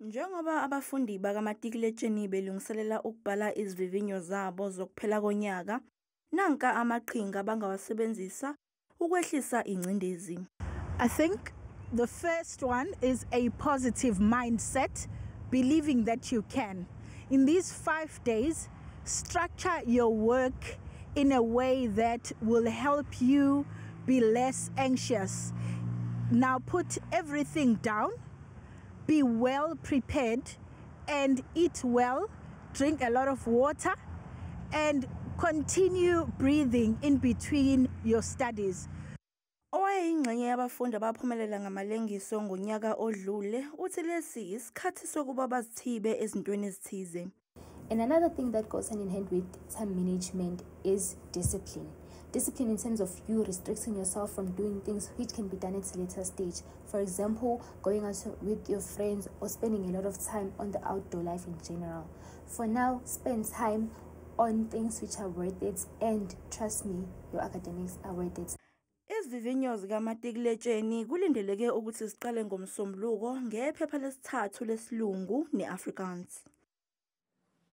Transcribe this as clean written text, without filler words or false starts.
Njengoba abafundi bakamatikuletsheni belungiselela ukubhala izivivinyo zabo zokuphela konyaka, nanka amaqhinga abangawasebenzisa ukwehlisa ingcindezi. I think the first one is a positive mindset, believing that you can. In these 5 days, structure your work in a way that will help you be less anxious. Now put everything down, be well prepared, and eat well, drink a lot of water, and continue breathing in between your studies. Owayeyingxenye yabafundi abaphumelela ngamalengiso ngonyaka odlule uthi lesi isikhathi sokuba bazithibe ezintweni ezithize. And another thing that goes hand in hand with time management is discipline. Discipline in terms of you restricting yourself from doing things which can be done at a later stage. For example, going out with your friends or spending a lot of time on the outdoor life in general. For now, spend time on things which are worth it, and trust me, your academics are worth it. Izivivinyo zikamatikuletsheni kulindeleke ukuthi ziqale ngoMsombuluko ngephepha lesithathu lesiLungu ne-Afrikaans.